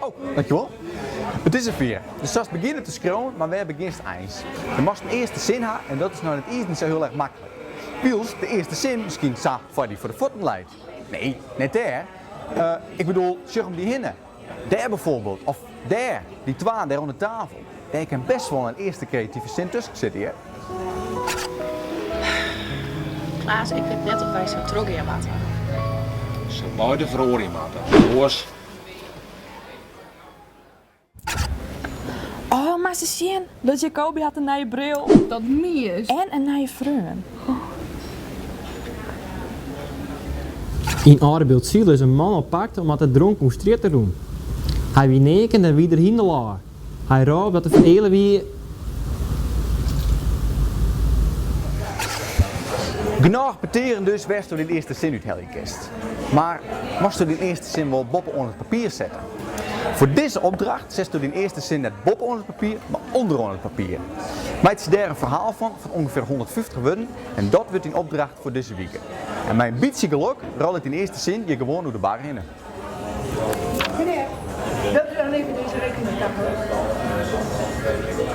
Oh, dankjewol. It is safier. Do silst begjinne te skriuwen, mar wêr begjinst eins? Do moatst in earste sin ha en dat is no net iens sa hiel erch maklik. Wylst de earste sin miskien sa foar dy foar de fuotten leit. Nee, net dêr. Ik bedoel, sjoch om dy hinne. Dêr bijvoorbeeld, of dêr, dy twa dêr oan de tafel. Dêr kin best wol in earste kreative sin tusken sitte, hear. Klaas, ik wit net oft wy sa trochgean moatte. Sil beide feroarje moatte, oars. Oh, moatst ris sjen, dat Jacobi hat in nije bril. Dat mienst. En in nije freon. Yn Aldebiltsyl is in man oppakt omdat er dronken oer strjitte rûn. Hy wie neaken en wie der hielendal ôf. Hy rôp dat er fereale wie. Genôch petearen dus wêr'tsto dyn earste sin úthelje kinst. Mar moatsto dyn earste sin wol boppe oan it papier sette? Foar dizze opdracht setsto dyn earste sin net boppe oan it papier, mar ûnderoan it papier. Meitsje dêr in ferhaal fan fan ûngefear 150 wurden en dat wurdt dyn opdracht foar dizze wike. En mei in bytsje gelok rôlet dyn earste sin hjir gewoan oer de bar hinne. Meneer, wilt u dan even deze rekening betalen?